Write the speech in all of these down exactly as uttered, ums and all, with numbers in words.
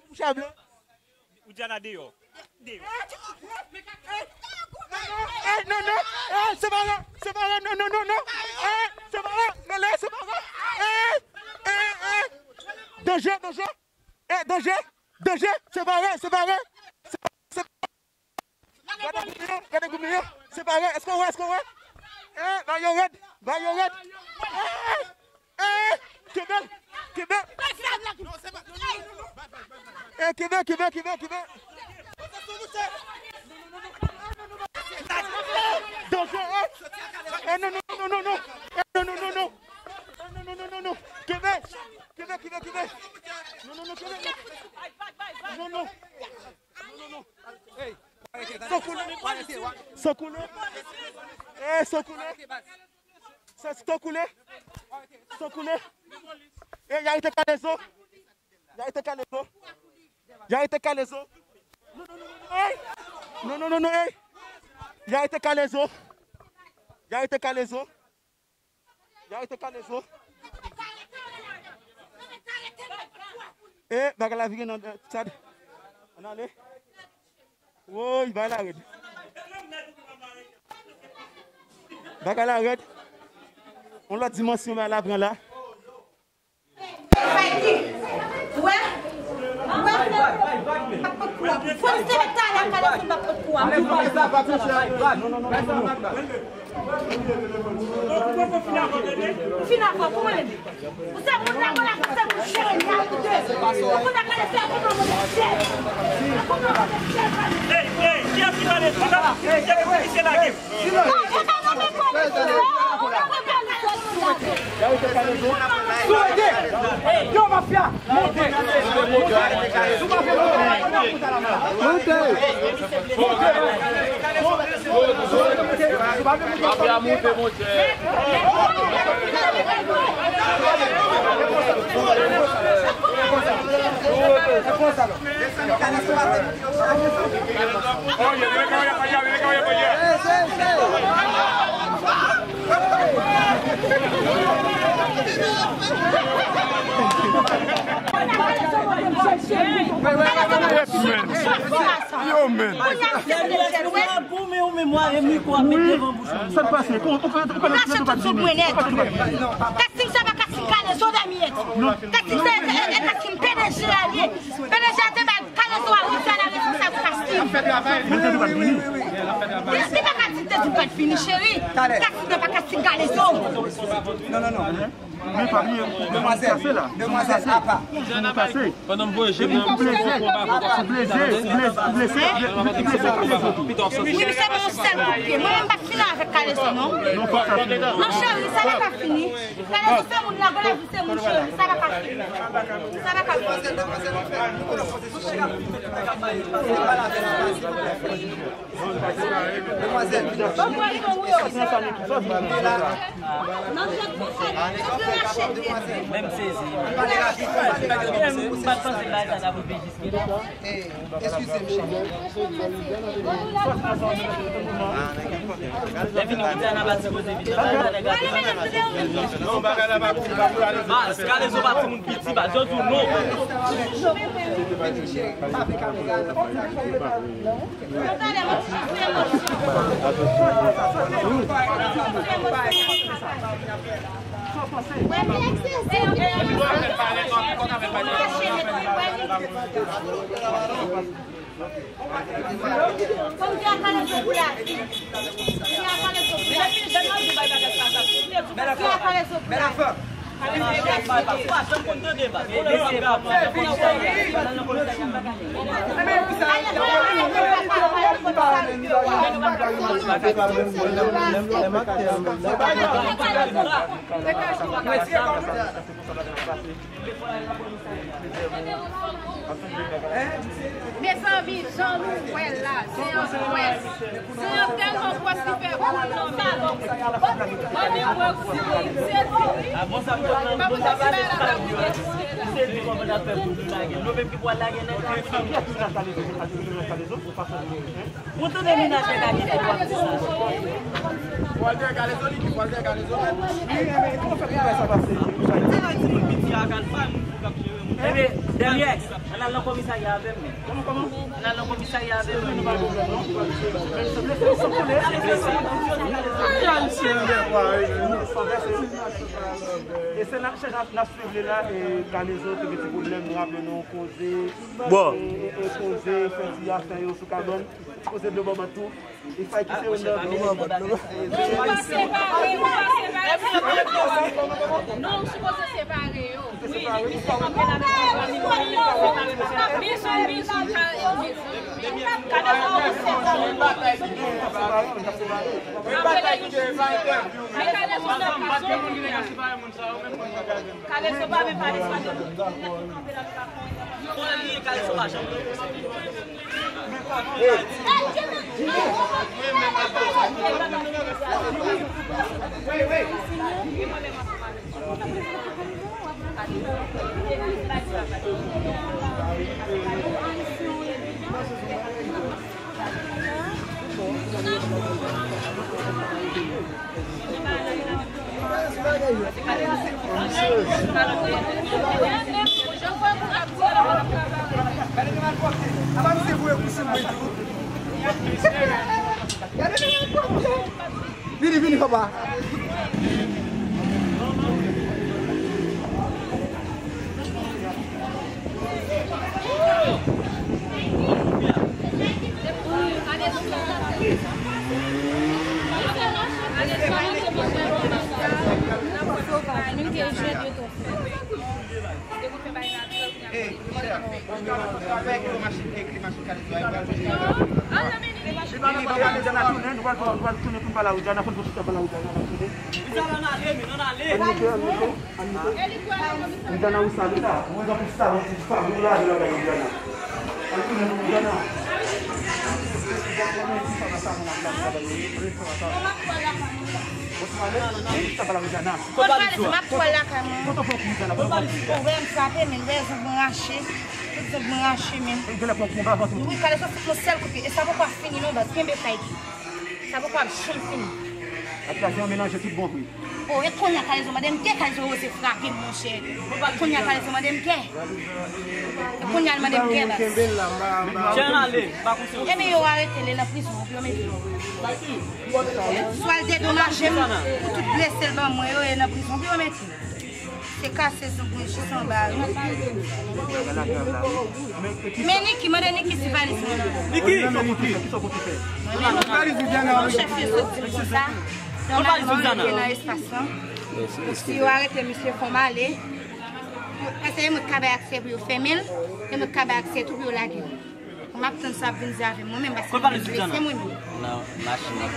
Bouch a ble. Ou Diana deyò. Deyò. Eh, non, non, eh, separe, separe, non, non, non, non. Eh, separe, rele, separe. Eh, eh, eh. Danje, danje. Eh, danje, danje, separe, separe. Separe. Gade goumen yo, gade goumen yo. Separe, èske w wè, èske w wè? Eh, ba yo rèd, ba yo rèd. Eh, eh, kenbe, kenbe. Eh, kenbe, kenbe, kenbe, kenbe. Danje, eh. Eh, non, non, non, non, non. Eh, non, non, non, non. Eh, non, non, non, non, non. Kenbe, kenbe, kenbe, kenbe. Non, non, non, kenbe. Non, non. Non, non, non. San koule. San koule. Eh, san koule. San, san koule. San koule. Eh, y a été kalezo. Y a été kalezo. Y a été kalezo. Non, non, non, non, non, hey. Non, non, non, non, non, hey. Y a été kalezo. Y a été kalezo. Y a été kalezo. Eh, bagay la vire nan, eh, Chad. Ann ale. Woy, bagay la rèd. Bagay la rèd. On lòt dimansyon bagay la pran la. Wè. Wè. Fò n se met talè kalezo, m ap pot kou a. Ou fin avan, kouman l ye? Ou se moun la, moun la, se moun cheri, y a de. Ou konn gade se moun nan moun cheri. Ou konn gade se moun nan moun cheri. Ey, ey, kiyès ki pale? Kiyès ki pale? Kiyès ki lage? Non, e pa nan men polis, non, ou nan men polis, polis la. Yo, mafya! Monte! Monte! Monte! Mafya monte, monte! Yo, men. Sa k pase? Kòman ou fè, ou fè lòt nèg ou pa t vini? Ou pa t vini? Kassim, sa pa Kassim Kalezo, dèmyèt. Kassim, se, e, e, Kassim P D G a ye. P D G a te bay Kalezo a, wi, sa la responsab Kassim. Mwen te di ou pa t vini. Li pa ka di te di ou pa t vini, cheri. Kassim, se pa Kassim Kalezo. Non, non, non. Men pa bliye, ou kase la. Demwazèl, apa. Ou kase. Pandan m voye je m nan, ou blese, ou blese, ou blese, ou blese, ou blese Kalezo tou. Wi, misye gen yon sèl kout pye. Mwen menm m pa t fin avèk Kalezo, non. Non, fòk sa fini. Non, cheri, sa pa ka fini. Kalezo se moun, la, gwo lavi se moun, cheri. Sa pa ka fini. Sa pa ka fini. Demwazèl, menm sezi. M pa t panse bagay sa ta rive jiske la. Eskize m, cheri. Lè vini, Diana pa sipoze vini. Baz, Kalezo pa timoun piti, baz. Yo di w non. Mezanmi, jan nou wè l la, se yon pwès. Se yon tèlman pwès li fè pou l nan salon. Mande mwen si se di. Pa pou sa, si bagay la ta pou mwen. Se di kòman n ap fè pou nou lage l. Nou menm ki pral lage nèg la. Ou tande menaj nèg la ki fè dwa pou sa. Walter Kalezo, li ki Walter Kalezo. Wi, men kòman fè pou bagay sa pase? Ti nan timoun piti a, kalfan. Ebyen, Dèmyèks, ann al nan komisarya avè m, men. Ann al nan komisarya avè m. E se nan chèch n ap swiv li la, e Kalezo te gen ti pwoblèm, nou raple nou koze, bon. E, e, e koze, fè ti afè yo sou kabann, koze dlo bòbòt tou. Li fè ki se yon nan. Nou pa separe, nou pa separe. Non, ou sipoze separe yo. Wi, li fè anpil avèk fanmi, li fè separe. Bizou, bizou, bizou. Kade sa ou separe. Apre la, nou separe. Kade sa ou separe. Kalezo pa vle pale sa de. Vini, vini, papa. Li pa pale, Jana tounen, nou pral, nou pral tounen pou n pale avèk Jana, fò n kontinye pale avèk Jana, n ap tounen. Ann moute, ann moute, ann moute. Li Jana wi sa, li sa. Mwen jan pou sa, mwen ti sa, mwen la, li la, li Jana. Ann tounen pou Jana. Ou pale, m ap pral lakay mwen. Ou wè m frape, men, ou wè zong mwen rache. Tout zong mwen rache, men. Wi, Kalezo fout mwen sèl kout pye. E sa poko ap fini non, baz. Kenbe fay. Sa poko ap janm fini. Ak la, se yon melanje tout bon vre. O, e kounye a Kalezo mande m kè, Kalezo oze frape m, monchè. Kounye a Kalezo mande m kè. E kounye a l mande m kè, baz. Jan ale, pa konn si. Ebyen, yo arete l, e nan prizon, yo mete l. Swa l dedomaje m pou tout blese l ban mwen yo, e nan prizon pou yo mete l. Se kase zong mwen jis anba, wi. Men Niki, mande Niki si valiz mwen nan. Niki! Mwen menm, non, chèf yo sot di m konsa. Nòmalman, yo te nan espas lan. Si yo arete misye, fò m ale. Paske e mwen k ka bay aksè pou yo fèmen l, e mwen k ka bay aksè tou pou yo lage l. M ap tann sa ap vin di avè m, mwen menm, paske mwen blese mwen menm. Nan machin nan.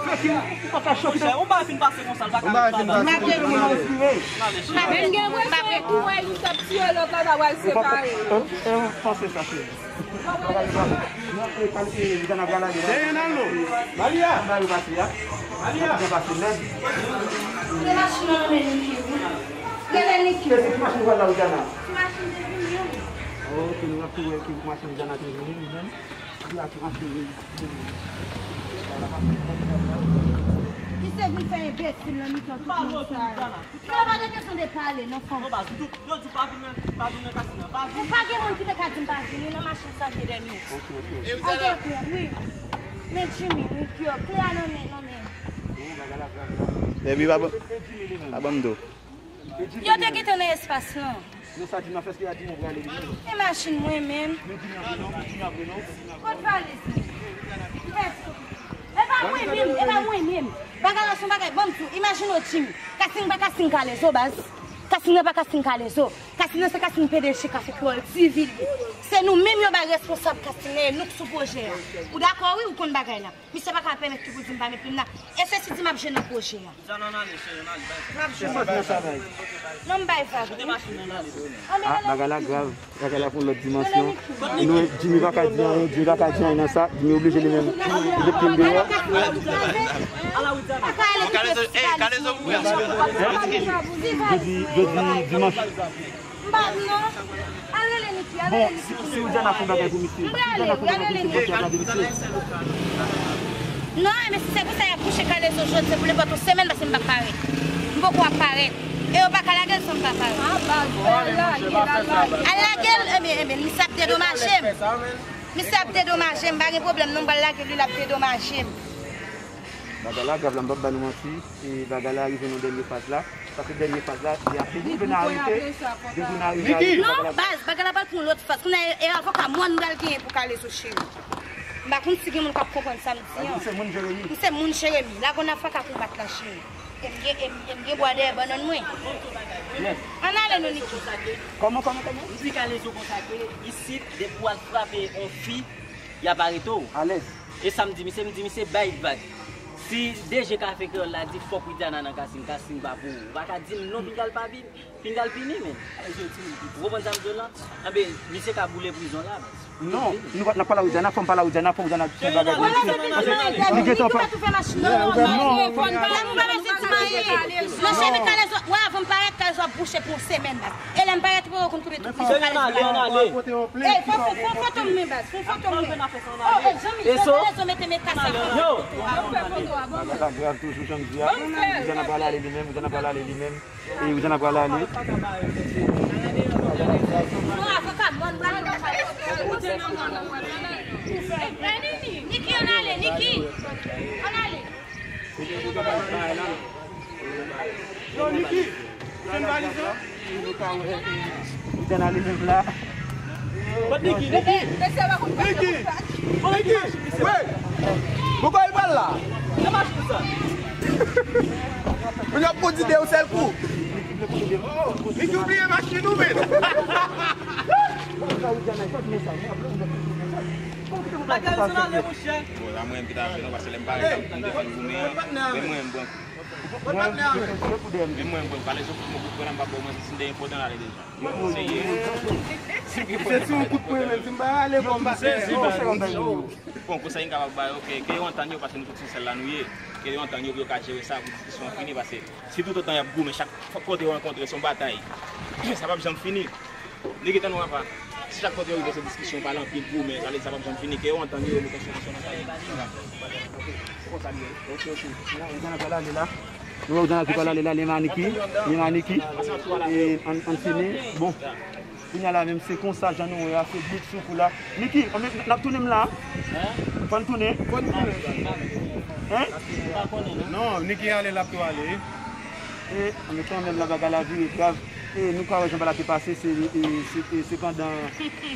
Frè Kim, ou pa ka choke. Monchè, yon bagay fin pase konsa, l pa ka ret travay. M ap retire. M ap retire. M ap retire. Ou wè, youn t ap tiye lòt la, ta pral separe. Panse sa, cheri. Malia! Malia! Malia! Se machin nan men Niki, wi. Rele Niki. Se ki machin ou pral la, Jana? Ti machin te vini an. Ok, nou ap tou wè ki machin Jana te vini, li menm. Li ap tou machin vini. Ki se vin fè enbesil nan mitan tout moun sa yo. Sa pa gen kesyon de pale, non, fanm. Non, baz, yo di w pa vin nan, pa vin nan kasino, pa vin. Ou pa gen moun ki te ka di m pa vini nan machin sa te dènye. Ok, ok. Ok, ok, wi. Men Jimmy, wi, kle a nan men, nan men. Epi pa ban, pa ban m do. Yo te gentan nan espas lan. Non, sa di nan fèske a di nou prale li menm. E machin mwen menm. Men di nan prenon, men di nan prenon. Kot valiz mwen? E pa mwen menm, e pa mwen menm. Bagay la se yon bagay, ban m di w, imajine w Jimmy. Kasing pa Kasing Kalezo, baz. Kasing nan pa Kasing Kalezo. Kasing nan se Kasing P D G Kafe Kreyòl T V li ye. Se nou menm yo bay responsab Kasing nan, e nou k sou pwojè a. Ou dakò wi, ou konn bagay la. Misye pa ka pèmèt li pou di m pa met plim la. E se si di m ap jwe nan pwojè a. Jan ann ale, cheri, ann ale, bay vag. M ap jwe. Se sòti nan travay. Non, m bay vag. Kote machin nan ale? Ah, bagay la grav. Bagay la pran lòt dimansyon. E nou, Jimmy pa ka di anyen, Jimmy pa ka di anyen nan sa. Jimmy oblije li menm. Li met plim deyò. Kalezo, eh, Kalezo, kouri ansanm. Jodi, jodi dimanch. M pa vle non. Al rele Niki, al rele Niki. Bon, si, si Widiana fè yon bagay pou misye, Widiana fè yon bagay pou misye, pou misye. Non, men si se konsa y ap kouche Kalezo jodi, se pou nenpòt yon semèn, paske m p ap parèt. M poko ap parèt. E yo pa ka lage l san m pa pare. Ah, baz, fè l lage, l al lage. Al lage l, ebyen, ebyen, misye ap dedomaje m. Misye ap dedomaje m, pa gen pwoblèm non, m pral lage l, wi, l ap dedomaje m. Bagay la grav la, m p ap ba nou manti. E bagay la rive nan dènye faz la. Paske dènye faz la, li ap depi nou vin arete, depi nou arive arete, bagay la. Non, baz, bagay la pral pran yon lòt faz. Kounye a, e avoka mòn m pral genyen pou Kalezo, cheri. M pa konn si gen moun k ap konprann sa m di an. Ou se moun Jeremi? M se moun Jeremi. Lagon ap faka konbat la, cheri. E m gen, e m, e m gen bwa dèyè bannann mwen. Yes. Ann ale non, Niki. Kòman, kòman, kòman? M di Kalezo konsa ke isit, depi w al frape yon fi, y ap arete w. Alèz. E sa m di misye, m di misye bay vag. Si D G Kafe Kreyòl la di fòk Widiana nan Kasin, Kasin pa pou ou. Ou pa ka di m non, Pinga l pa vin, Pinga l pini, men. Ou konprann sa m di w lan? Anben, misye ka boule prizon la. Non, nou pa, n ap pale a Widiana, fò m pale a Widiana, fò Widiana fè bagay pou misye. Li gentan pa. Non, non, non, non, cheri, Kalezo, wè, avan m parèt, Kalezo ap bouche pou yon semèn, baz. E lè m parèt, ou konn koupe tout prizon Kalezo la. Ey, fò, fò, fò foto m, men, baz, fò foto m, men. Oh, e, Jean-Mi, Kalezo mete men kasa. Yo. Bagay la grav toujou, jan m di a. Widiana pral ale li menm, Widiana pral ale li menm. E Widiana pral ale. Non, avoka mòn, pral ale. Niki, ann ale, Niki. Ann ale. Yo, Niki, jwenn valiz lan. Widiana li menm la. Kot Niki? Niki! Niki! Niki! Wi! Bon, kòman l pral la? Nan machin sa. Moun yo ap pran ide yon sèl kou. Niki, ou bliye machin ou, men. Bagay yo se nan ale, monchè. Bon, la mwen ki ta fè non, paske lè m parèt, m te fè l goumen an. Men mwen, m pran kou. Men mwen, m pran kou. Kalezo fout mwen kout pwen la, m pa ba w manti, si m te gen pòtan ale deja. Se ti yon kout pwen menm, si m pa ale, bon, m pa sezi, baz. Bon, konsa, n kapab ba yo, ke, ke yo antann yo, paske nou tout se yon sèl la nou ye. Ke yo antann yo, pou yo ka jere sa, pou diskisyon an fini, paske si toutotan y ap goumen, chak kote yo rankontre, se yon batay, sa p ap janm fini. Nèg, tann w apa. Si chak kote yo rive se diskisyon, pale anpil goumen, sa vle di sa p ap janm fini, ke yo antann yo, yo mete yon solisyon nan sa yo. Se konsa li ye. Ok, ok. Widiana pral ale la. Nou wè Widiana ki pral ale la, li menm a Niki. Li menm a Niki. E, ann, ann fini. Bon. Kounye a la menm, se konsa jan nou wè a, se bit sou kou la. Niki, ann, n ap tounen m la. Fò n tounen. Fò n tounen. Hein? Non, Niki ale, l ap tou ale. E, an menm tan menm la, bagay la vire grav. E nou ka wè jan bagay la te pase, se, e, se, e, se pandan,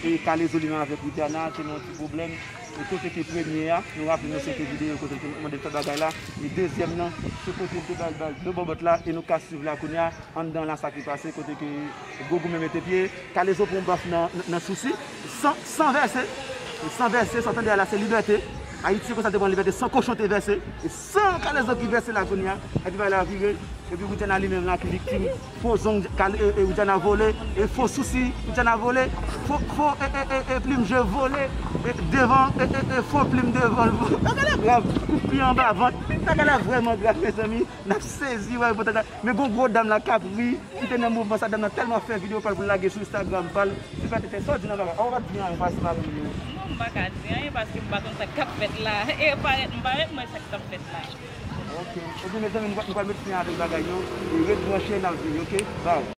e, Kalezo li menm avèk Widiana te nan yon ti pwoblèm. E kote ke premye a, nou raple nou se te videyo kote l te mande l fè bagay la. E dezyèm nan, se kote l te ba l bal de bòbòt la, e nou ka swiv la kounye a, anndan la sa ki pase, kote ke gwo goumen mete pye, Kalezo pran yon baf nan, nan, nan sousi, san, san vèse, san vèse, sa w tande a la se libète. Ayiti se konsa te pran libète, san kochon te vèse, e san Kalezo ki vèse la kounye a, epi bagay la vire, epi Widiana li menm la ki viktim, fo zong, Kale-, e, e, Widiana vole, e fo sousi, Widiana vole, fo, fo, e, e, e, e, plim je vole, e, devan, e, e, e, fo plim devan l vole. Bagay la grav, kout pye anba vant, bagay la vrèman grav, mezanmi, n ap sezi, wè, pou bagay la. Men gon gwo dam la k ap ri, ki te nan mouvman sa, dam nan tèlman fè videyo pa l pou l lage sou Instagram pa l. Ti fè tete, sa w di nan bagay? An, w pa t di anyen, w pa esplike anyen. Non, m pa ka di anyen paske m pa konn sa k ap fèt la. E parèt, m parèt, mwen sa k ap fèt la. Ok. Ebyen, mezanmi, nou pral, nou pral met fen avèk bagay yo. E ret branche, n ap vini, ok? Bye.